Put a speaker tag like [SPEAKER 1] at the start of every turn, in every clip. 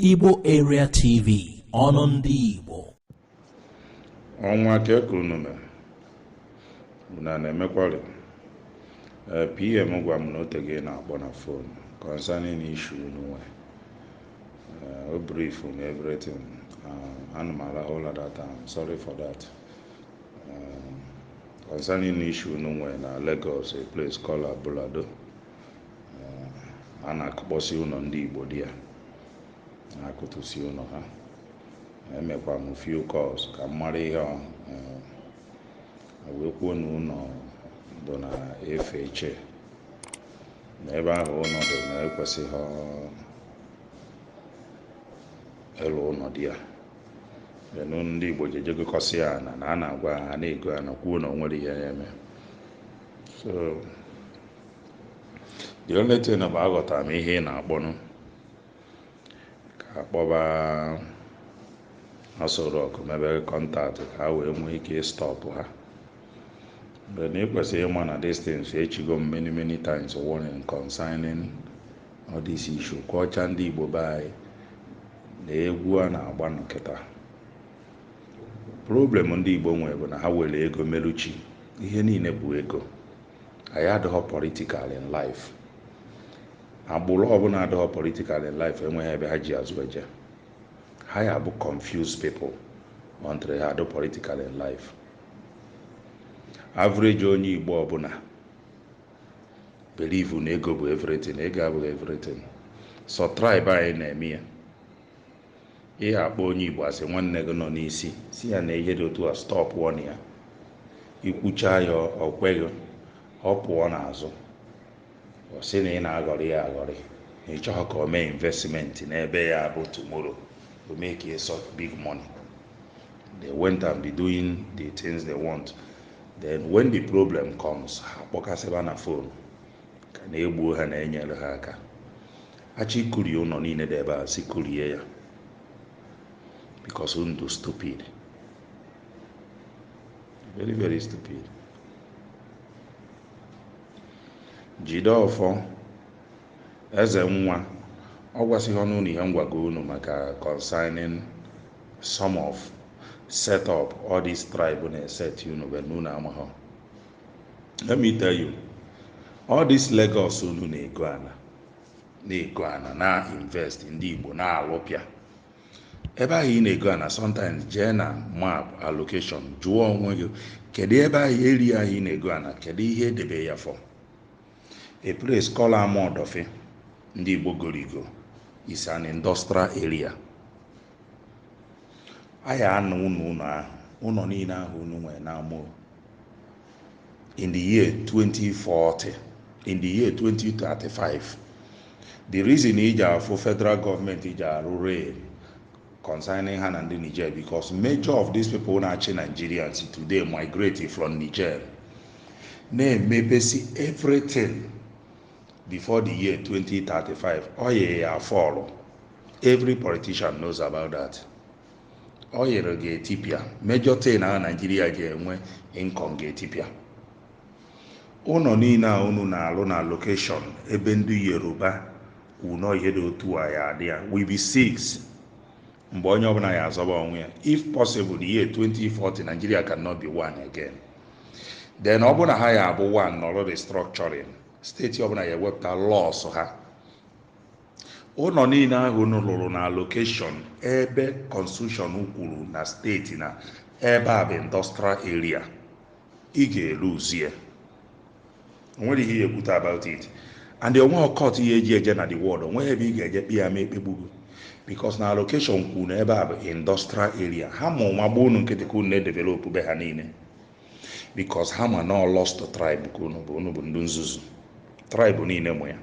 [SPEAKER 1] Igbo Area TV, ọnụ ndị Igbo.
[SPEAKER 2] Ọnwa ka unu mere unu a na-emekwari. PM gwa m na o tego ị na-akpọ na phone concerning issue unu nwe. O brief m everything. Ana m arahụ ụra that time, sorry for that. Concerning issue unu nwe na Lagos, a place called Abule Ado. A na-akụkpọsị ụlọ ndị Igbo dị ya, na-akụtụsi ụlọ ha. Emekwa m few calls ka m mara ihe ọ wee kwuo na ụlọ dị na efe eche na ebe ahụ ụlọ dị na ekwesịghị ịlụ ụlọ dị ya. Then ndị Igbo ji ejegokọsị ya na a na-agwa ha na-ego ha na kwuo na o nwere ihe ya eme. So the only thing bụ aghọtara m ihe ị na-akpọnụ ka akpọba Aso Rock, mebe contact ka ha wee nwee ike stop ha. But ị kwesịrị ịma na distance echigo m many many times warning concerning all this issue. Kwọcha ndị Igbo be anyị na egwu a na-agba nkịta. Problem ndị Igbo nwere bụ na ha were ego meluchi ihe niile bụ ego. Anyị adịghọ political in life. Agbụrụ ọbụla adịghọ political in life enweghị ebe ha ji azụ eje. Ha ya bụ confused people until ha adị political in life. Average onye Igbo ọbụla believe na ego bụ everything. Ego abụghị everything. So tribe anyị na-eme ya. Ihe akpọ onye Igbo asị nwanne gị nọ n'isi si ya na ihe dị otu a, stop on ya. Ikwucha ya, ọ kweghị, ọ pụọ n'azụ, ọ sị na ị na-aghọrị ya aghọrị, na ị chọghị ka o mee investment n'ebe ya bụ tomorrow to make a sort big money. They went and be doing the things they want. Then when the problem comes, ha kpọkasịba na phone ka na-egbuo ha na-enyere ha aka. Achọ ikurie ụlọ niile dị ebe a, si kurie ya, because ndụ stupid, very very stupid. Jide ọfọ eze nwa ọ gwasịghị ọnụ unu ihe ngwago unu maka concerning some of set up all these tribe na-eset unu, but unu amaghọ. Let me tell you, all this Lagos unu na-ego ana na-ego ana na invest, ndị Igbo na-alụpịa ebe ahụ ị na-ego ana. Sometimes jee na map allocation, jụọ onwe gị kedu ebe ahụ area ahụ ị na-ego ana, kedu ihe edebe ya for. A place called Amodofe, ndị Igbo gorigo, is an industrial area. Anyị anụ ụlọ ụlọ ahụ, ụlọ niile ahụ unu nwere na amụ in the year 2040, in the year 2035. The reason iji afụ federal government iji arụ rail concerning ha na ndị Niger, because major of these people na-achị Nigerians today migrate from Niger, na-emepesi everything before the year 2035. Oil ya fall. Every politician knows about that. Oil ga-etipịa major thing na Nigeria ga-enwe income ga-etipịa. Ụlọ niile a unu na-alụ na location ebe ndị Yoruba kwụ ihe dị otu a ya adị ya will be six mgbe onye ọbụla ya azọba onwe ya. If possible, the year 2040, Nigeria cannot be one again. Then ọ bụrụ na ha ya abụ one nọrọ restructuring, steeti ọbụla ya ewepụta laws ha. Ụlọ niile ahụ unu lụrụ na location ebe constitution kwuru na steeti na ebe a bụ industrial area, ị ga-eluzie onwere ihe ekwute about it. And onweghị court ihe eji eje na the world, onweghị ebe ị ga-eje kpe ya ma ekpegbugo, because na allocation kwuru na ebe a bụ industrial area. Ha ma ụma gba unu nkịtị ka unu na-edevelop be ha niile, because ha ma na lost tribe ka unu bụ. Unu bụ ndị nzuzu. Tribe niile mụ ya.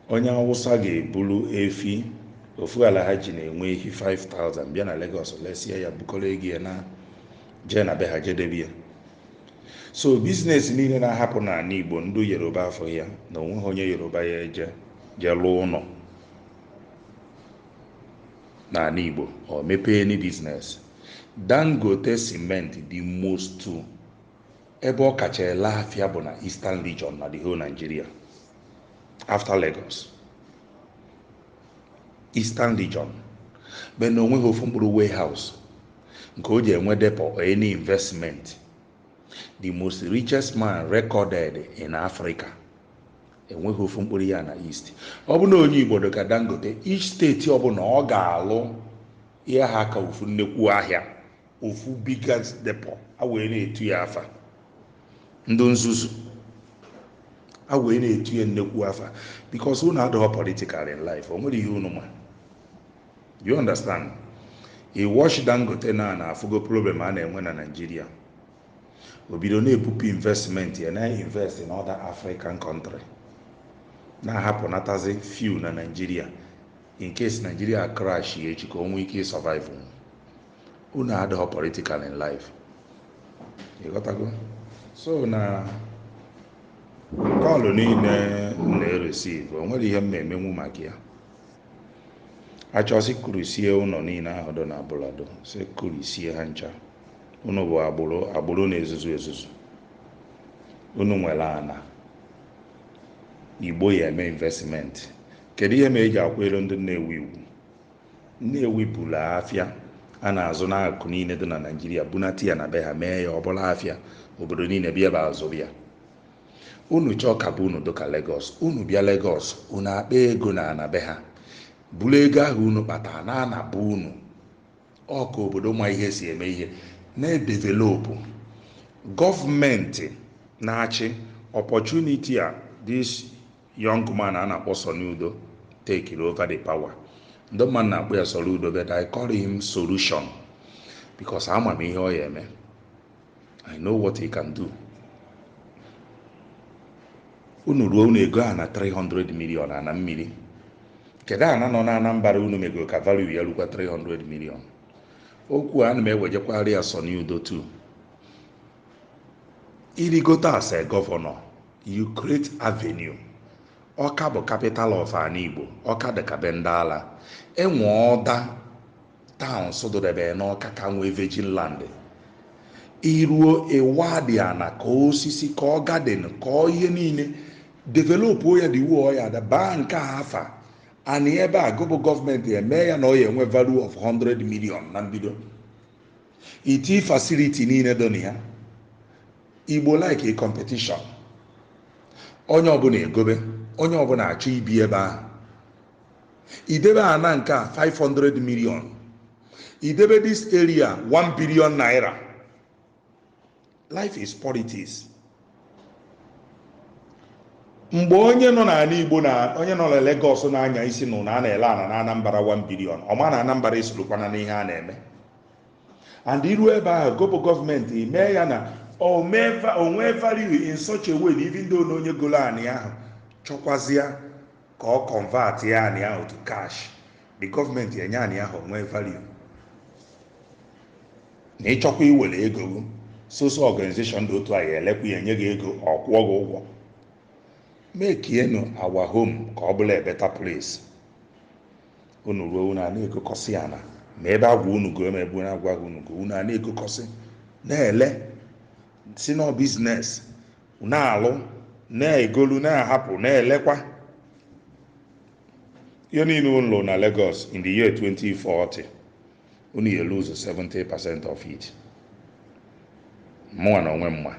[SPEAKER 2] Onye Awụsa ga-ebulu efi ofu ala ha ji na-enwe ehi 5000 bịa na Lagos lesie ya, bukọrọ ego ya na jee na be ha jedebe ya. So business niile na-ahapụ n'ala Igbo, ndị Yoruba afọ ya na onweghị onye Yoruba ya eje jee lụọ ụlọ n'ala Igbo or mepee any business. Dangote cement, the most ebe ọ kacha ele afịa bụ na Eastern Region na the whole Nigeria after Lagos. Eastern Region, be na onweghị ofu mkpụrụ warehouse nke o ji enwe depot or any investment. The most richest man recorded in Africa enweghị ofu mkpụrụ ya na East. Ọ bụ na onye Igbo dị ka Dangote, each steeti ọbụla ọ ga-alụ ihe ha ka ofu nnekwu ahịa, ofu biggest depot, a wee na-etu ya afa. Ndị nzuzu a wee na-etu ya nnekwu afa, because unu adịghị political in life. O nwere ihe unu ma. You understand? I watch Dangote na afụgo problem a na-enwe na Nigeria, o bido na-ebupụ investment ya, na-invest in other African country, na-ahapụnatazi few na Nigeria in case Nigeria crash ya echi, ka o nwee ike survive. Unu adịghị political in life, ịghọtago? So na call niile m na-ereceive, o nwere ihe m emenwu maka ya. Achọsị kurisie ụlọ niile ahụ dị na Abụlado, si kurisie ha ncha. Unu bụ agbụrụ agbụrụ na-ezuzu ezuzu. Unu nwere ana Igbo ya eme investment. Kedu ihe ma eji akwụ ndị Nnewi iwu? Nnewi buru afịa a na-azụ n'akụkụ niile dị na Naịjirịa, bunata ya na be ha, mee ya ọ bụla afịa obodo niile bịa ebe azụ ya. Unu chọọ ka bụ unu dịka Lagos, unu bịa Lagos, unu akpa ego na ana be ha, buru ego ahụ unu kpatara na ana bụ unu. Ọ ka obodo ma ihe si eme ihe na-edevelop. Gọọmenti na-achị opportunity a, this young man a na-akpọ Soni Udo take over the power. Ndị mmadụ na-akpọ ya Soludo, but I call him Solution, because ama m ihe ọ ya eme. I know what he can do. Unu ruo unu ego a na 300 million ana mmiri. Kedu ana nọ na Anambra unu megoro ka value ya rukwa 300 million? Okwu a ana m ewejekwara ya Soni Udo too. Irigote as a governor, you create avenue. Ọka bụ capital of ana Igbo. Ọka dị ka be ndị ala. Enwe other towns dodebe n'Ọka ka nwee virgin land. Iruo ịwadi ana ka osisi, ka ọ garden, ka ọ ihe niile, develop ya dị wuo ya da baa nke a afa ani ebe a gụbụ gọọmenti eme ya na ọ ya enwe value of 100 million na mbido. Iti facility niile dị na ya. Igbo like a competition. Onye ọbụla egobe, onye ọbụla achọ ibi ebe ahụ. Idebe ana nke a 500 million, idebe this area 1 billion naira. Life is politics. Mgbe onye nọ n'ala Igbo na onye nọ na Lagos na-anya isi na a na-ele ana na Anambra 1 billion, ọma na Anambra esorokwana n'ihe a na-eme. And iru ebe ahụ gọbụ gọọmenti mee ya na onwe value in such a way na even though na onye golo anị ahụ chọkwazịa ka ọ convert ya anị ahụ to cash, the gọọmenti enye anị ahụ onwe value. Na ịchọkwa iwere ego gị, social organization dị otu a ya elekwa ya, enye gị ego, ọ kwụọ gị ụgwọ. Mekienu our home ka ọ bụla a better place. Unu ruo, unu a na-egokọsị ana ma ebe agwa unu go, ma ebe unu agwa unu go, unu a na-egokọsị, na-ele si na business, na-alụ, na-egolu, na-ahapụ, na-elekwa ihe niile unu lụ na Lagos. In the year 2040, unu ya lose 70% of it. Mụnwa na onwe mma,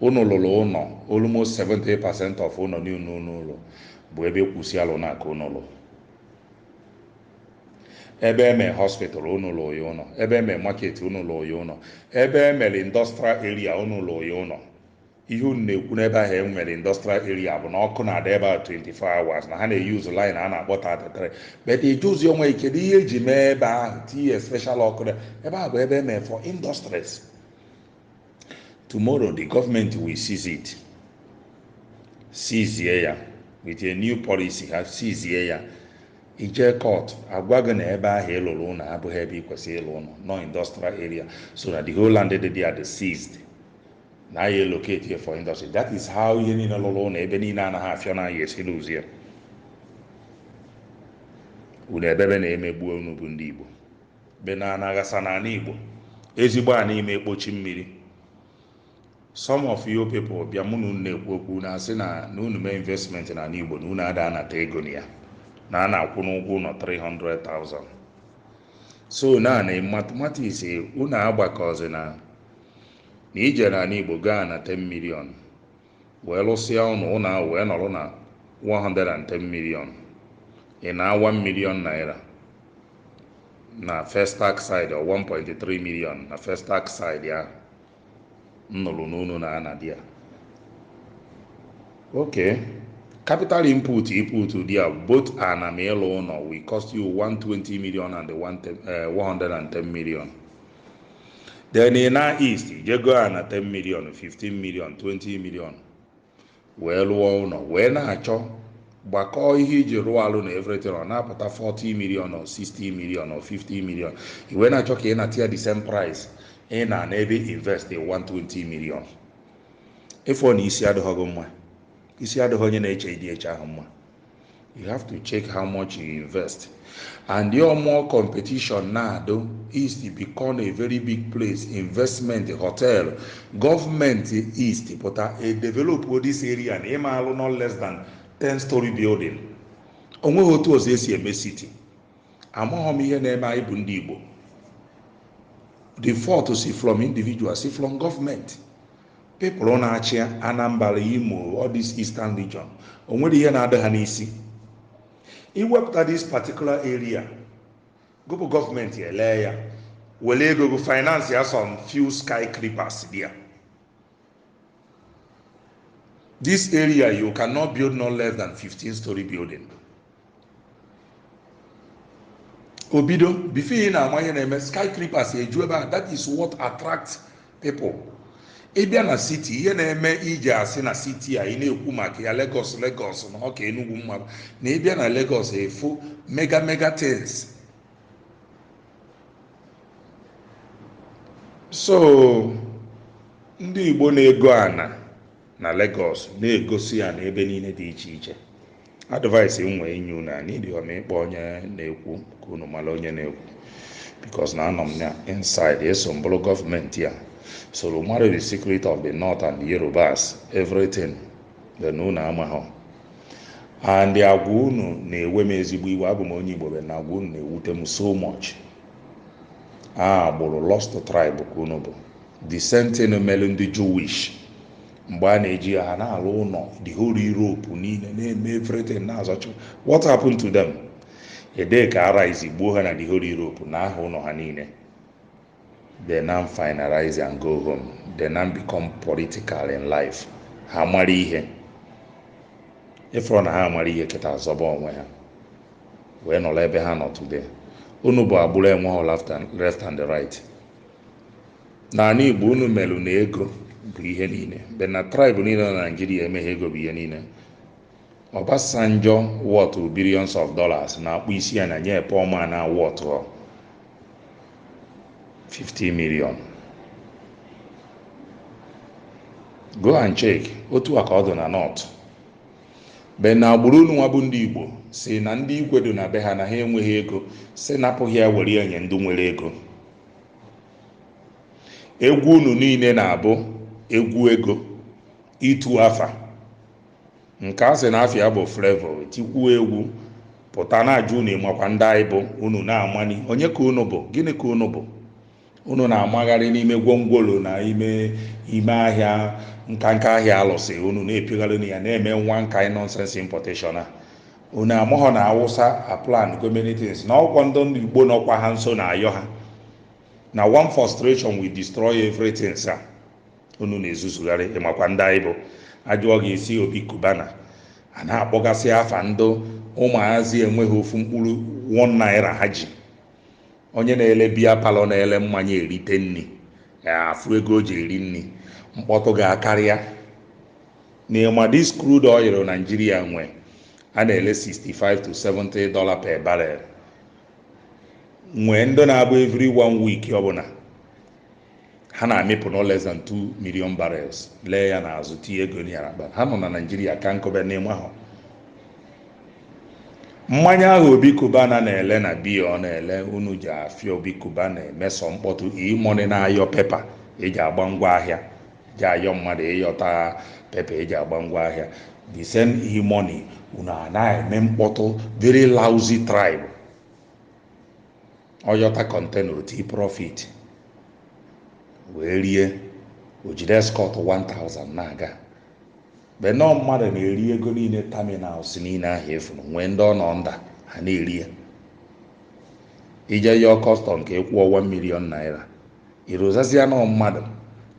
[SPEAKER 2] unu lụrụ ụlọ, almost 70% of ụlọ niile unu ụlọ bụ ebe ekwusi alụ na aka unu lụ. Ebe eme hospital, unu lụ ya ụlọ. Ebe eme market, unu lụ ya ụlọ. Ebe emere industrial area, unu lụ ya ụlọ. Ihe unu na-ekwu n'ebe ahụ enwere industrial area bụ na ọkụ na-adị ebe a 24 hours, na ha na-eyuzu line a na-akpọ 33. But ejuzi onwe, kedu ihe eji mee ebe ahụ tinye special ọkụ ebe ahụ? Bụ ebe eme for industries. Tomorrow the government will seize it, seize ya with a new policy. Ha seize ya, ije court, agwa gị na ebe ahụ ị lụrụ ụlọ abụghị ebe ị kwesịrị ịlụ ụlọ, no industrial area, so na the whole land dị there dị seized, na ya allocate here for industry. That is how ihe niile lụrụ ụlọ ebe niile anaghị afịa na ya esi lụzi ya. Unu ebebe na-emegbu unu bụ ndị Igbo be na anaghasa n'ala Igbo ezigbo a n'ime ekpochi mmiri. Some of you people bịa, mụ na unu na-ekwu okwu, na-asị na unu mee investment n'ala Igbo na unu ada anata ego na ya. Na a na-akwụ n'ụgwọ ụlọ 300,000. So naanị mathematics unu agbakọzi na na ije n'ala Igbo gaa na 10 million wee lụsịa ụnụ, ụnụ ahụ wee nọrọ na 110 million, ị na 1 million naira na Festac side or 1.3 million na Festac side ya m nụrụ n'unu na ana di ya. Okay, capital input input there, both ana ma ịlụ ụlọ, will cost you 120 million and 110 million. Then in na east, jego ana 10 million, 15 million, 20 million wee lụọ ụlọ, wee na-achọ gbakọọ ihe iji rụọ alụ na everything, ọ na-apụta 40 million or 60 million or 50 million. I wee na-achọ ka ị na-atinye the same price ị na n'ebe invest 120 million. Ịfọ na isi adịghị gị mma, isi adịghị onye na-eche ịdị eche ahụ mma. You have to check how much you invest. And your more competition now though east become a very big place, investment, hotel, government east pụta a develop this area na ịma alụ not less than 10 story building. Onweghị otu ọzọ esi eme city. Amaghọ m ihe na-eme anyị bụ ndị Igbo. The fault si from individual, si from government, people na-achị Anambra, Imo, all this eastern region. O nwere ihe na-adị ha n'isi iwepụta this particular area. Gụpụ gọọmenti ele ya, were ego go finance ya some few skyscrapers there. This area, you cannot build no less than 15 story building. Obido before ị na-ama ihe na-eme, skyscrapers eju ebe a. That is what attracts people. Ịbịa na city, ihe na-eme iji asị na city a ị na-ekwu maka ya, Lagos, Lagos na ọka Enugu mma, na ịbịa na Lagos efu mega mega things. So ndị Igbo na-ego ana na Lagos na-egosi ya na ebe niile dị iche iche. Advice m nwee inye unu, anyị dị ọma ịkpọ onye na-ekwu ka unu mara onye na-ekwu, because na anọ m na inside eso m bụrụ gọọmenti a soro mara the secret of the north and the Yorubas, everything. Then unu amaghọ and agwa unu na-ewe m ezigbo iwe. Abụ m onye Igbo, bụ na agwa unu na-ewute m so much. A agbụrụ lost tribe ka unu bụ. The same thing mere ndị Jewish mgbe a na-eji ha na-alụ ụlọ the whole Europe niile, na-eme everything, na-azọcha. What happened to them? Ede ka arise gbuo ha na the whole Europe na aha ụlọ ha niile. They now finalize and go home. They now become political in life. Ha mara ihe ịfụrụ na ha mara ihe kịta azọba onwe ha wee nọrọ ebe ha nọ today. Unu bụ agbụrụ enweghị left and right. N'ala Igbo unu melụ na ego bụ ihe niile, but na tribe niile na Nigeria emeghe ego bụ ihe niile. Obasanjo worth billions of dollars na-akpụ isi ya na nye poor man na worth 50 million. Go and check otu a ka ọ dị na north. Be na agbụrụ unu nwa bụ ndị Igbo si na ndị igwe dị na be ha na ha enweghị ego, si napụghị ya were ya nye ndị nwere ego. Egwu unu niile na-abụ egwu ego, itu afa nke a sị na afịa bụ Flavour, tikwuo egwu pụta na-ajụ unu makwa ndị anyị bụ. Unu na-amani onye ka unu bụ, gịnị ka unu bụ. Unu na-amagharị n'ime gwongworo na ime ime ahịa, nka nka ahịa alụsị unu na-epigharị ya, na-eme nwa nka nonsense importation a. Unu amaghọ na Awụsa a plan go many things na ọkwọ ndị Igbo nọkwa ha nso na-ayọ ha na one frustration will destroy everything. Sir, unu na-ezuzugharị ịmakwa ndị anyị bụ. Ajụọ gị isi Obi Cubana a na-akpọgasị afa ndị ụmụazị enweghị ofu mkpụrụ 1 naira ha ji. Onye na-ele biya palọ na-ele mmanya erite nri, afụ ego o ji eri nri, mkpọtụ ga-akarịa. Na this crude oil Nigeria nwe a na-ele 65 to 70 dollar per barrel, nwee ndị na-abụ every one week ọbụla ha na-amịpụ no less than 2 million barrels, lee ya n'azụ tinye ego n'akpa. Ha nọ na Nigeria ka nkọbe n'ime ahụ. Mmanya ahụ Obi Cubana na-ele na biya ọ na-ele, unu ji afịa Obi Cubana emeso mkpọtụ. E-money na-ayọ pepa eji agba ngwa ahịa, eji ayọ mmadụ ịyọta pepa eji agba ngwa ahịa. The same e-money unu a na-eme mkpọtụ, very lousy tribe. Ọyọta container oti profit wee rie, o jide escort 1000 na-aga benọ. Mmadụ na-eri ego niile, terminals niile ahụ efuru nwee ndị ọ nọ nda ha na-eri ya. Ije yọọ custom ka ịkwụọ 1 million naira, irozazia nọ mmadụ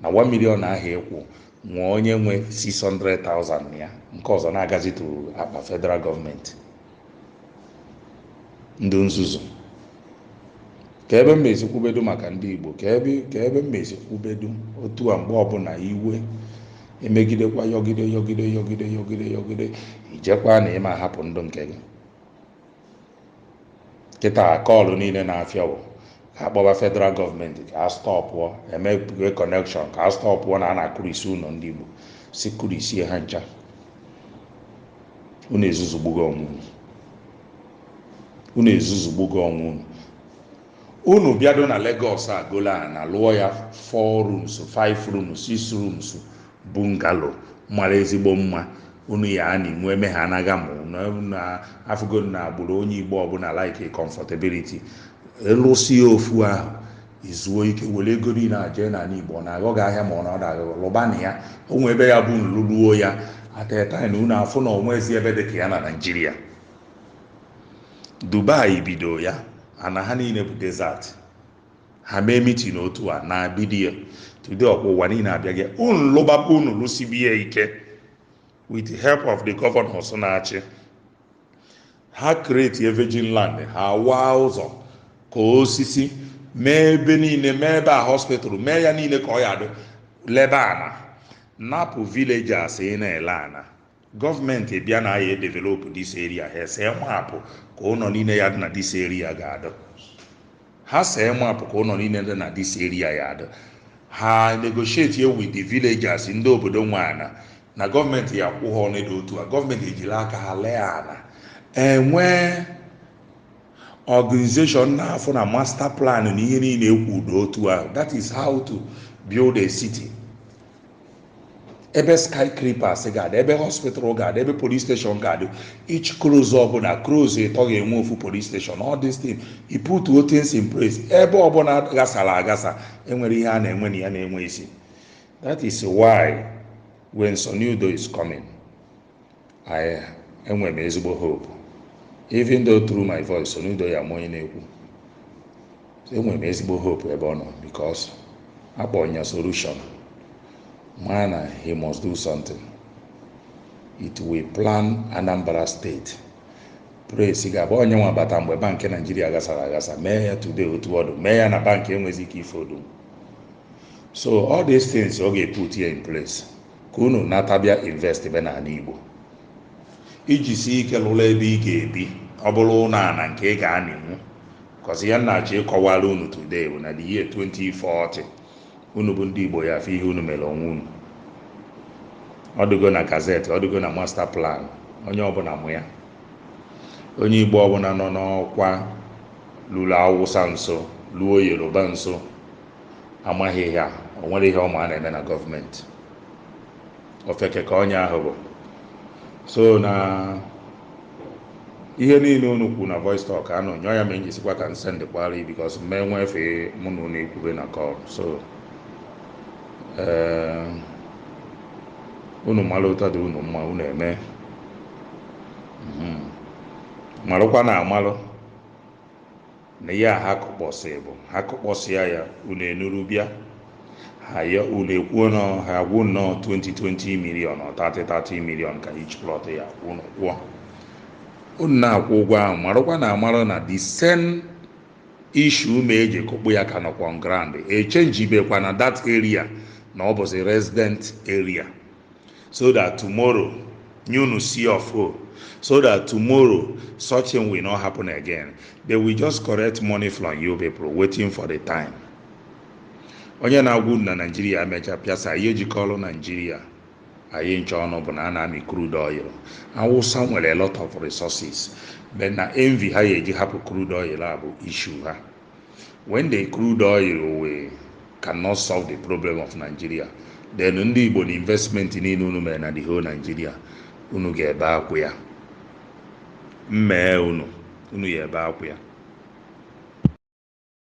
[SPEAKER 2] na 1 million ahụ ịkwụ nwee onye nwe 600,000 ya, nke ọzọ na-agazi to akpa federal gọọmenti. Ndị nzuzu. Ka ebe m esikwubedu maka ndị Igbo, ka ebe m esikwubedu otu a, mgbe ọbụla iwe emegidekwa, yọgide yọgide yọgide yọgide yọgide, ijekwa na ịma hapụ ndụ nke gị. Kịta kọọlụ niile na-afịa bụ ka akpọba federal gọọmenti ka a stọpụọ eme connection, ka a stọpụọ na a na-akụrisi ụlọ ndị Igbo. Si kụrisie ha ncha. Unu ezuzugbugo onwe unu, unu ezuzugbugo onwe unu. Unu bịado na Lagos a, gola na lụọ ya 4 rooms, 5 rooms, 6 rooms bungalow mara ezigbo mma. Unu ya a na-enwe eme ha anaghị amụ na afụgo na agbụrụ onye Igbo ọbụla like comfortability. Lụsie ofu ahụ, izuo ike, were ego niile a jee n'ala Igbo na-aghọ gị ahịa, ma ọ na ọ na-aghọ lụba na ya onwe ebe ya bụ nlụluo ya ateta na unu afụ na onwezi ebe dị ka ya na Naịjirịa. Dubai bido ya, ana ha niile bụ desert. Ha mee meeting otu a na bido ya. Today ọkwa ụwa niile abịaghị. Unu lụbakwa, unu lụsibie ike with the help of the governors na-achị ha, create a virgin land, ha waa ụzọ ka osisi mee ebe niile, mee ebe a hospital, mee ya niile ka ọ ya dị lebe ana, napụ villagers ị na-ele ana. Gọọmenti bịa na ya develop this area, ha ese map ka ụlọ niile ya dị na this area ga-adị. Ha see map ka ụlọ niile dị na this area ya adị, ha negotiate with the villagers, ndị obodo nwe ana, na gọọmenti ya kwụ ha ọnụ dị otu a. Gọọmenti ejiri aka ha lee ana, enwee organization na-afụ na master plan na ihe niile ekwu otu ahụ. That is how to build a city. Ebe skyscrapers ga-adị, ebe hospital ga-adị, ebe police station ga-adị, each close ọbụla close ịtọ ga-enwe ofu police station. All these things, you put things in place, ebe ọbụla gasara agasa enwere ihe a na-enwe na ya na-enwe isi. That is why when Soludo is coming, I enwere m ezigbo hope. Even though through my voice Soludo ya ma onye na-ekwu, enwere m ezigbo hope ebe ọ nọ, because akpọ ya solution mana he must do something. It will plan Anambra State praise ga-abụ onye nwa bata mgbe bankị Naijiria gasara agasa, mee ya today otu ọdụ mee ya na bankị enwezi ike ifodu. So all these things ọ ga-eput here in place ka unu natabịa invest ebe n'ala Igbo iji si ike lụrụ ebe ị ga-ebi. Ọ bụrụ ụlọ ana nke ị ga-anịnwu kọzi ya nna-achọ ịkọwara unu today bụ na the year 2040, unu bụ ndị Igbo ya afọ ihe unu mere onwe unu. Ọ dịgo na gazette, ọ dịgo na master plan. Onye ọbụla mụ ya, onye Igbo ọbụla nọ n'ọkwa lụrụ Awụsa nso, lụọ Yoruba nso, amaghị ihe a, o nwere ihe ọma a na-eme na gọọmenti ofeke ka onye ahụ bụ. So na ihe niile unu kwu na voice talk anọ nyụọ ya, ma njisikwa ka nsendịkwara because mee nwefe mụ na unu ekwube na call. So ee, unu mara ụtọ dị unu mma, unu eme marụkwa na amalụ na ihe a ha kụkpọsị bụ ha kụkpọsịa ya. Unu enuru bịa ha ya, unu ekwuo nọ ha agwụ nnọọ 20 20 million or 30 30 million ka each plot ya. Unu kwụọ, unu na-akwụ ụgwọ ahụ, marụkwa na amarụ na the same issue ma eji kụkpụ ya ka nọkwa on ground. Echenjibekwa na that area na ọ bụzi resident area, so that tomorrow nye unu C of O, so that tomorrow such thing will not happen again. They will just collect money from you people, waiting for the time. Onye na-agwa unu na Naijiria emecha pịasa ihe jikọrọ Naijiria anyị nche ọnụ bụ na a na-amị crude oil. Awụsa nwere a lot of resources, but na envy ha ya eji hapụ crude oil a bụ issue ha. When the crude oil we cannot solve the problem of Nigeria, then ndị Igbo na investment niile unu mere na the whole Nigeria Unu ga-ebe akwụ ya. Mmee unu, unu ya ebe akwụ ya.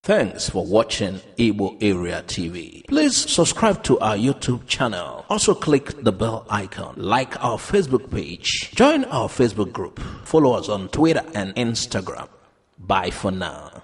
[SPEAKER 1] Thanks for watching Igbo Area TV. Please subscribe to our YouTube channel. Also click the bell icon. Like our Facebook page. Join our Facebook group. Follow us on Twitter and Instagram. Bye for now.